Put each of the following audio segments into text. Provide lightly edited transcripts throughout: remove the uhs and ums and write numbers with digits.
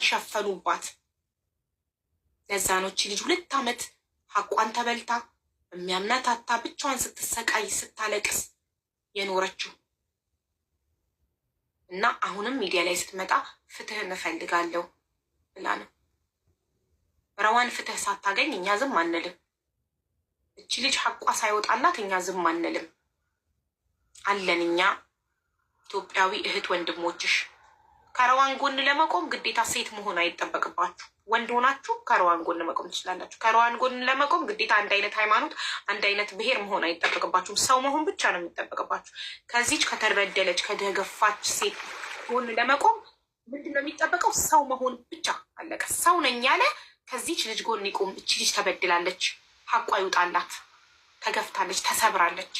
ሸፈኑባት። ለዛ ነው እቺ ልጅ 2 ዓመት ሀቋን ተበልታ፣ የሚያምናት አጥታ፣ ብቻዋን ስትሰቃይ ስታለቅስ የኖረችው። እና አሁንም ሚዲያ ላይ ስትመጣ ፍትህ እንፈልጋለሁ ብላ ነው። ረዋን ፍትህ ሳታገኝ እኛ ዝም አንልም። እቺ ልጅ ሀቋ ሳይወጣላት እኛ ዝም አንልም። አለን እኛ ኢትዮጵያዊ እህት ወንድሞችሽ። ከረዋን ጎን ለመቆም ግዴታ ሴት መሆን አይጠበቅባችሁ። ወንድ ሆናችሁ ከረዋን ጎን መቆም ትችላላችሁ። ከረዋን ጎን ለመቆም ግዴታ አንድ አይነት ሃይማኖት፣ አንድ አይነት ብሔር መሆን አይጠበቅባችሁም። ሰው መሆን ብቻ ነው የሚጠበቅባችሁ። ከዚች ከተበደለች ከተገፋች ሴት ጎን ለመቆም ምንድን ነው የሚጠበቀው? ሰው መሆን ብቻ፣ አለቀ። ሰው ነኝ ያለ ከዚች ልጅ ጎን ይቁም። እቺ ልጅ ተበድላለች፣ ሀቋ ይውጣላት። ተገፍታለች፣ ተሰብራለች።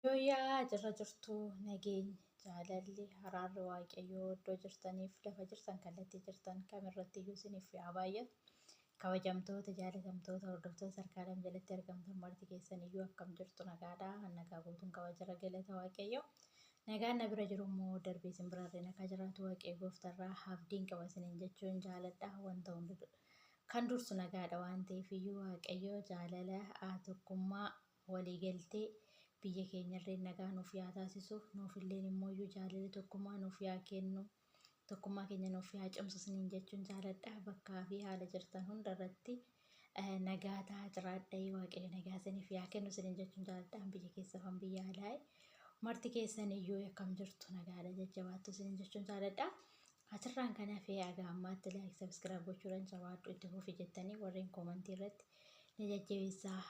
Yooyyaa, jirra jirtu? Nageenya, jaalalli, araarri Waaqayyoo iddoo jirtaniif lafa jirtan, kallattii jirtan kamirratti iyyuu isiniif haa baay'atu. Kabajamtoota, jaalatamtoota, hordoftoota sarkaalam jalatti argamtan marti keessan iyyuu akkam jirtu? Nagaadhaa? Nagaa guutuun kabajara, galata Waaqayyoo. Nagaan na bira jiru immoo darbee isin birarree nagaa jiraatu Waaqayyo gooftarraa abdiin qaba isiniin jechuun jaaladha. Wanta hunda kan dursu nagaadha waan ta'eef iyyuu Waaqayyo jaalala, tokkummaa, waliigaltee biyya keenyallee nagaa nuuf yaa taasisu, nuufilleen immoo iyyuu jaalala, tokkummaa nuuf yaa kennu, tokkummaa keenya nuuf yaa cimsu isiniin jechuun jaaladha. Bakkaa fi haala jirtan hunda irratti nagaa ta'aa jiraadha. Waaqayyo nagaa isiniif yaa kennu isiniin jechuun jaaladha. Biyya keessa fan biyya alaa marti keessan iyyuu akkam jirtu? Nagaadha, jajjabaattu isiniin jechuun jaaladha. Asirraan kan hafe haga ammaatti like, subscribe gochuudhaan jabaadhu, itti fufi jettanii warreen koomantii irratti na jajjabeessaa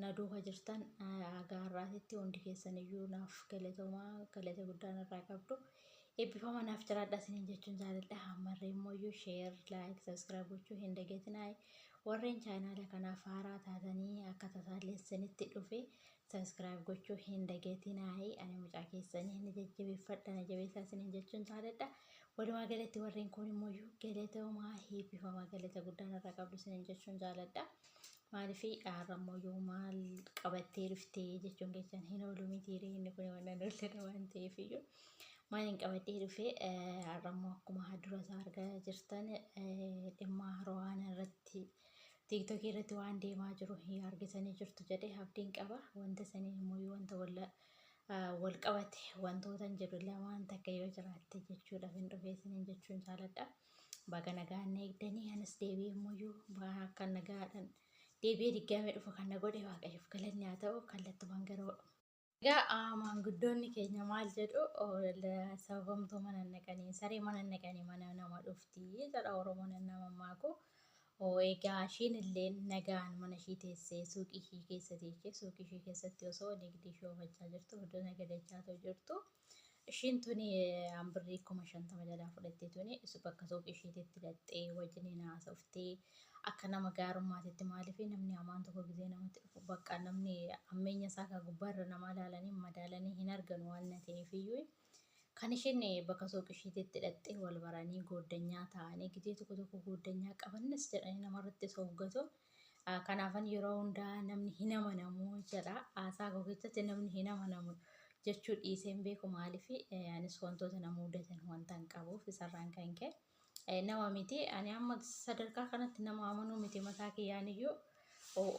na duuka jirtan haga har'aatitti hundi keessan iyyuu naaf galatoomaa, galata guddaan irraa qabdu. Eebbifama, naaf jiraadha isiniin jechuun jaaladha. Ammarree immoo iyyuu share, like, subscribe gochuu hin dagatinaa. Warreen chaanaala kanaaf haaraa taatanii akka tasaallee isinitti dhufe subscribe gochuu hin dagatinaa. Ani mucaa keessanii na jajjabeeffadha, na jabeessaa isiniin jechuun jaaladha. Walumaa galatti warreen kun immoo iyyuu galatoomaa, eebbifamaa, galata guddaan irraa qabdu isiniin jechuun jaaladha. Maaliif har'a immoo iyyuu maal qabattee dhuftee jechuun keessan hin oolu mitiiree? Inni kun waan oolledha waan ta'eef iyyuu maaliin qabadhee dhufe? Har'a immoo akkuma dura isaa argaa jirtan dhimma Rohaana irratti TikTokii irratti waan deemaa jiru argitanii jirtu jedhee abdiin qaba. Wanta sanii immoo wanta wal qabate wantoota jedhu lamaan takka yoo jiraatte jechuudha hin dhufee isiniin jechuun jaaladha. Baga nagaan na eegdanii, anis deebi'ee immoo akka nagaadhaan deebi'ee diggaamee dhufu kan na godhe Waaqayyoof galanni haa ta'u. Kallattumaan gara Egaa maanguddoonni keenya maal jedhu? Sababamtuu mana naqanii, saree mana naqanii mana nama dhufti jedha Oromoon nama maaku. Egaa ishiin illee nagaan mana ishii teessee, suuqii ishii keessa teessee, suuqii ishii keessatti osoo nigdii ishii oofachaa jirtu, iddoo nagadachaa jirtu. Ishiin tuni birrii 50,000 jalaa fudhattee tuni bakka suuqii ishiititti hidhattee wajjiniin haasoftee akka nama gaarummaatitti. Maaliif namni hamaan tokko gizee namatti dhufu bakka namni hammeenya isaa kan gubbaarra nama ilaalanii madaalanii hin arganu waan na ta'eef iyyuu kan isheen bakka suuqii ishiititti hidhattee wal baranii gooddanyaa ta'anii gizee tokko tokko gooddanyaa qabannis jedhanii namarratti soggatu. Kanaafan yeroo hundaa namni hin amanamu jedha. Haasaa koo keessatti namni hin amanamu jechuu dhiisee hin beeku. Maaliif anis wantoota na mudatan wanta hin qabuuf isarraan kan ka'e nama miti. Ani amma sadarkaa kanatti nama amanuu miti, mataa kiyyaan iyyuu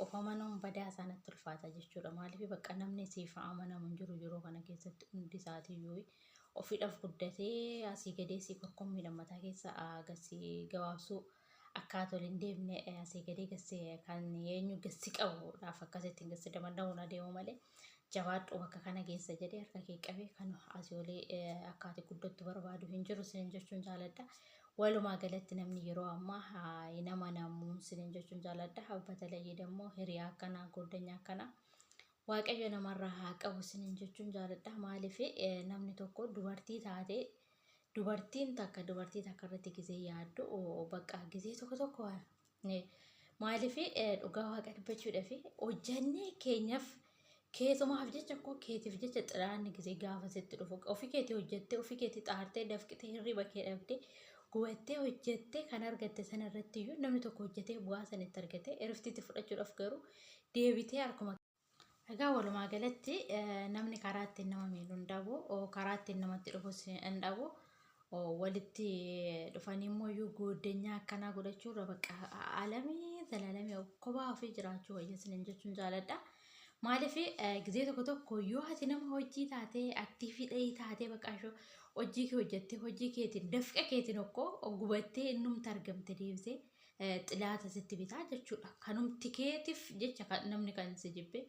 of amanuun badaa isaa natti ulfaata jechuudha. Maaliif bakka namni siif amanamu hin jiru yeroo kana keessatti, hundi isaatiiyyuu ofiidhaaf guddatee asii gadee si korkommiidhaan mataa keessa gasii gabaabsuu akkaata ol hin deemne, asii gadee gassee kan eenyu gassi qabuudhaaf akkasitti gassi damandamuun adeemu malee, jabaadhu, bakka kana geessa jedhee harka kee qabee kan asii olii akkaati guddattu barbaadu hin jiru isiniin jechuun jaaladha. Walumaa galatti namni yeroo ammaa hin amanamu isiniin jechuun jaaladha. Batalayii immoo hiriyaa akkanaa, goddanyaa akkanaa Waaqayyo namarraa haa qabu isiniin jechuun jaaladha. Maaliif namni tokko dubartii taatee, dubartiin takka dubartii takka irratti gizee yaaddu bakka gizee tokko tokko, maaliif dhugaa Waaqa dubbachuudhaaf hojjannee keenyaaf keetumaaf jecha koo keetiif jecha xiraanni gizee gaafa sitti dhufu, ofii keetii hojjettee, ofii keetii xaartee, dafqitee, hirriba kee dhabdee, gubattee hojjettee kan argatte sana irratti iyyuu namni tokko hojjetee bu'aa sanitti argate iriftiitti fudhachuudhaaf garuu deebitee harkuma. Egaa walumaa galatti namni karaa ittiin nama miidhu hin dhabu, karaa ittiin namatti dhufus hin dhabu. Walitti dhufanii immoo iyyuu gooddanyaa akkanaa godhachuurra bakka alamii zalaalamii kophaa ofii jiraachuu wayya isiniin jechuun jaaladha. Maaliif gizee tokko tokko yoo ati nama hojii taatee aktiivii dhahii taatee bakka ishoo hojii kee hojjettee hojii keetiin dafqa keetiin okkoo gubattee innumti argamte deebisee xilaata sitti bitaa jechuudha. Kanumti keetiif jecha namni kan si jibbe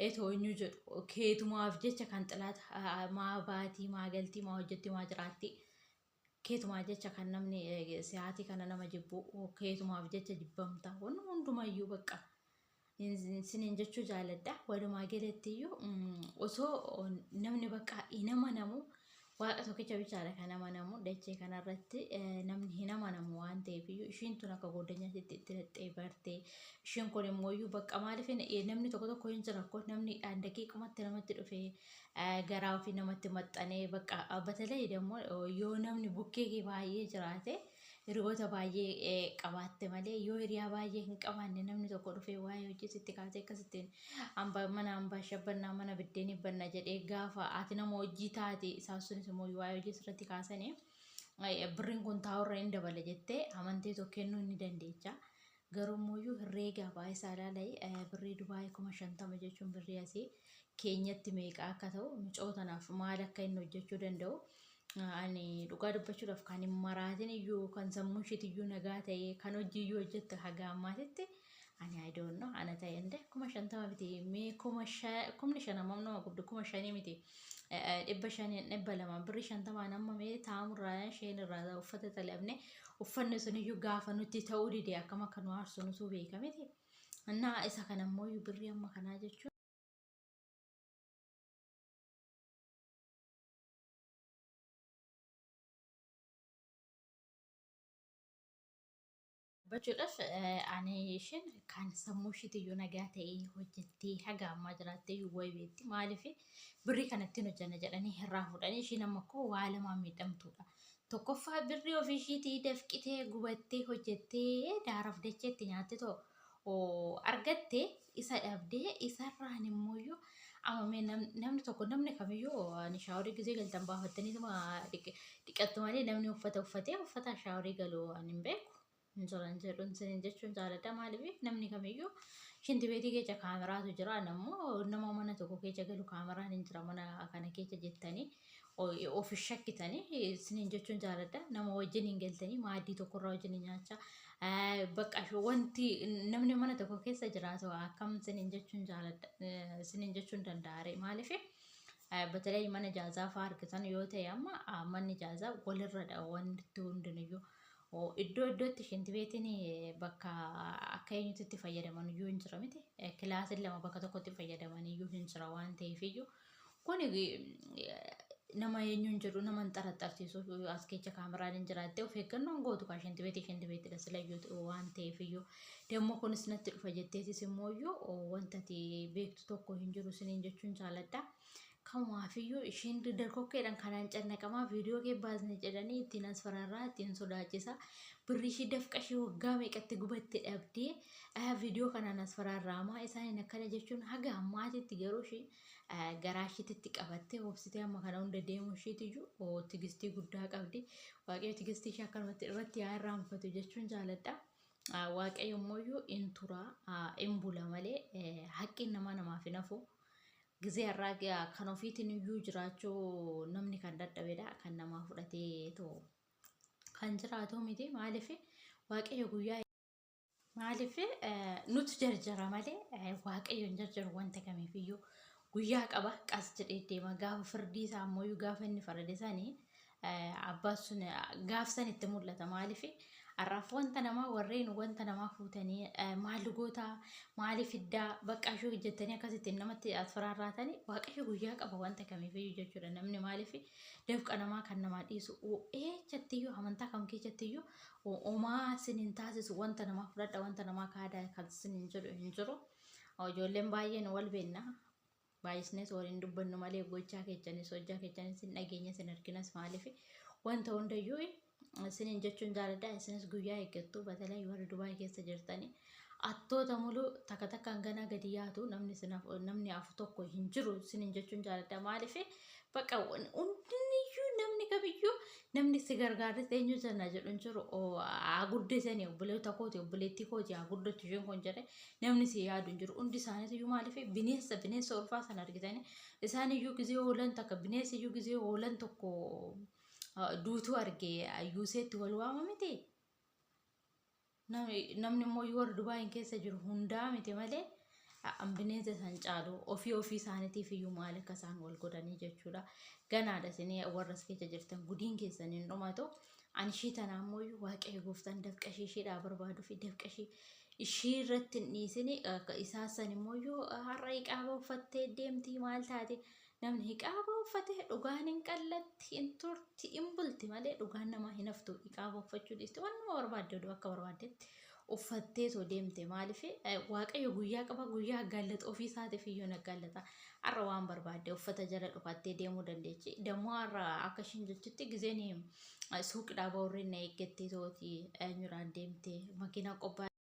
etoo eenyu jedhu keetumaaf jecha kan xilaata maa baatii maa galtii maa hojjetti maa jiraatti keetumaa jecha kan namni sa'aatii kana nama jibbu keetumaaf jecha jibbamta wanni hundumayyuu bakka isiniin jechuu jaaladha. Walumaa galattiyyuu osoo namni bakka hin amanamu waaqa tokkicha bichaadha kan amanamu dachee kanarratti namni hin amanamu waan ta'eef iyyuu ishiin tun akka goddanyaatti itti laxxee bartee ishiin kun immoo iyyuu bakka maaliif namni tokko tokko hin jira ko namni daqiiqumatti namatti dhufee garaa ofii namatti maxxanee bakka batalee immoo yoo namni bukkee kee baay'ee jiraate hiriyoota baay'ee qabaatte malee yoo hiriyaa baay'ee hin qabaanne namni tokko dhufee waa'ee hojii sitti kaasee akkasittiin mana hambaa shabbannaa mana biddeenii banna jedhee gaafa ati nama hojii taate isaan sunis immoo waa'ee hojii sirratti kaasanii birriin kun taa'urra hin dabala jettee amantee tokko kennuu ni dandeecha. Garuu immoo herreega baay'isaa ilaalai birrii Dubaayii 50,000 jechuun birrii asii keenyatti meeqa akka ta'u mucoo tanaaf maal akka inni hojjechuu danda'u ani dhugaa dubbachuudhaaf kan hin maraatin iyyuu kan sammuun isheetti iyyuu nagaa ta'e kan hojii iyyuu hojjette haga ammaatitti ani I don't know ana ta'e inde 50,000 miti mee 5,000 hammam nama gubdu 5,000 miti 500 200 birrii 50n amma mee taa'amurraa isheen irraa uffata talabne uffanni sun iyyuu gaafa nutti ta'uu dide akkam akka nu aarsu nutuu beeka miti. Innaa isa kana immoo birrii amma kanaa jechuun. Dubbachuudhaaf ani isheen kan sammuu ishiitti iyyuu nagaa ta'ee hojjettee haga ammaa jiraattee iyyuu wayi beekti. Maaliif birrii kana ittiin hojjenna jedhanii irraa fuudhanii ishiin amma koo waa lamaan miidhamtuudha. Tokkoffaa birrii ofii ishiitii dafqitee gubattee hojjettee daaraaf dacheetti nyaatte too argatte isa dhabdee isarraan immoo iyyuu amma mee namni tokko namni kamiyyuu ani shaaworii gisee galtan baafattaniituma dhiqattu malee namni uffata uffatee uffata shaaworii galu ani hin beeku. Hin jiran jedhuun isiniin jechuun jaaladha. Maaliif namni kamiyyuu shinti beetii keessa kaameraatu jira. Nammoo nama mana tokko keessa galu kaameraan hin jira mana kana keessa jettanii of shakkitanii isiniin jechuun jaaladha. Nama wajjin hin galtanii maaddii tokkorraa wajjin nyaachaa bakka wanti namni mana tokko keessa jiraatu akkam isiniin jechuun jaaladha isiniin jechuun danda'aare. Maaliif በተለይ mana jaazaa fa'aa argitan yoo ta'e amma manni jaazaa walirradha wanti hundinuyyuu. Iddoo iddootti shintibeetiin bakka akka eenyutti itti fayyadaman iyyuu hin jira miti. Kilaasiin lama bakka tokkotti fayyadaman iyyuu hin jira waan ta'eef iyyuu kun nama eenyuun jedhu nama hin xaraxarsiisu as keessa kaameraan hin jiraatte of eeggannoon gootu kaa shintibeetii shintibeettidha silayyuu waan ta'eef iyyuu demmoo kunis natti dhufa jetteetis immoo iyyuu wanta ati beektu tokko hin jiru isiniin jechuun jaaladha. Kanumaafiyyuu ishiin dargaggeedhaan kanaan cannaqamaa viidiyoo kee baasne jedhanii ittiin as fararraa ittiin sodaachisa. Birrii ishii dafqa ishii waggaa meeqatti gubatte dhabdee viidiyoo kanaan as fararraamaa isaaniin akkana jechuun haga ammaatitti garuu ishii garaa ishiitti qabattee obsitee amma kana hunda deemuu ishiitiyyuu tigistii guddaa qabdi. Waaqayyo tigistii ishee akkanumatti irratti haa irraanfatu jechuun jaaladha. Waaqayyo immoo in tura in bula malee haqqiin namaa namaaf hin hafu. Gizee har'aa kan ofiitiin iyyuu jiraachuu namni kan dadhabedha. Kan namaa fudhatee too kan jiraatu miti. Maaliif Waaqayyo guyyaa maaliif nutu jarjara malee Waaqayyo hin jarjaru wanta kamiifiyyuu guyyaa qaba qas jedhee deema. Gaafa firdii isaa ammoo gaafa inni farade sanii abbaan sun gaaf san itti mul'ata. Maaliif har'aaf wanta namaa warreen wanta namaa fuutanii maal gootaa maaliif fiddaa bakka ishee hojjettanii akkasitti namatti as faraarraatanii Waaqayyo guyyaa qaba wanta kamiifiyyuu jechuudha. Namni maaliif dafqa namaa kan namaa dhiisu eechattiyyuu amantaa kam keessattiyyuu homaa sin hin taasisu wanta namaa fudhadha wanta namaa kaadaa kan sin hin jedhu hin jiru. Ijoolleen baay'een wal beekna. Baay'isnees waliin dubbannu malee gochaa keessanis hojjaa keessanis hin dhageenya sin arginas maaliif wanta hundayyuu isiniin jechuun jaaladha. Isinis guyyaa eeggattu batalaa warri Dubaay keessa jirtanii attoota muluu takka takkaan ganaa gadi yaatu namni namni afu tokko hin jiru isiniin jechuun jaaladha. Maaliif bakka hundiniyyuu namni Namni kamiyyuu namni si gargaarris eenyu jenna jedhu hin jiru. Haa guddisanii obboleetta kooti obboleettii kooti haa guddatu isheen kun jedhe namni si yaadu hin jiru. Hundi isaaniitu maaliif bineensa bineensa ulfaa sana argitanii isaan iyyuu gizee hoolan takka bineensi iyyuu gizee hoolan tokko duutuu arge yuuseetti wal waama miti. Namni immoo yoo warra Dubaayin keessa jiru hundaa miti malee an bineensa isaan caalu ofii ofii isaaniitiif iyyuu maal akka isaan wal godhanii jechuudha. Ganaadha isin warra as keessa jirtan gudiin keessan hin dhumatu. Ani ishii tanaa immoo waaqayyo gooftaan dafqa ishii ishiidhaa barbaaduu fi dafqa ishii ishii irratti hin dhiisini isaa san immoo yoo har'a iqaaba uffattee deemtii maal taate namni hiqaaba uffate dhugaan hin qallatti hin turti hin bulti malee dhugaan namaa hin haftu hiqaaba uffachuu dhiiste wannuma barbaadde oduu akka barbaaddetti uffattee too deemte maaliif waaqayyo guyyaa qaba guyyaa aggaallatu ofii isaatiif iyyuu hin aggaallata har'a waan barbaadde uffata jala dhufattee deemuu dandeechi dammoo har'a akka ishiin jettutti gizeen suuqidhaa ba'urri na eeggattee tooti eenyudhaan deemte makiinaa qophaa'e.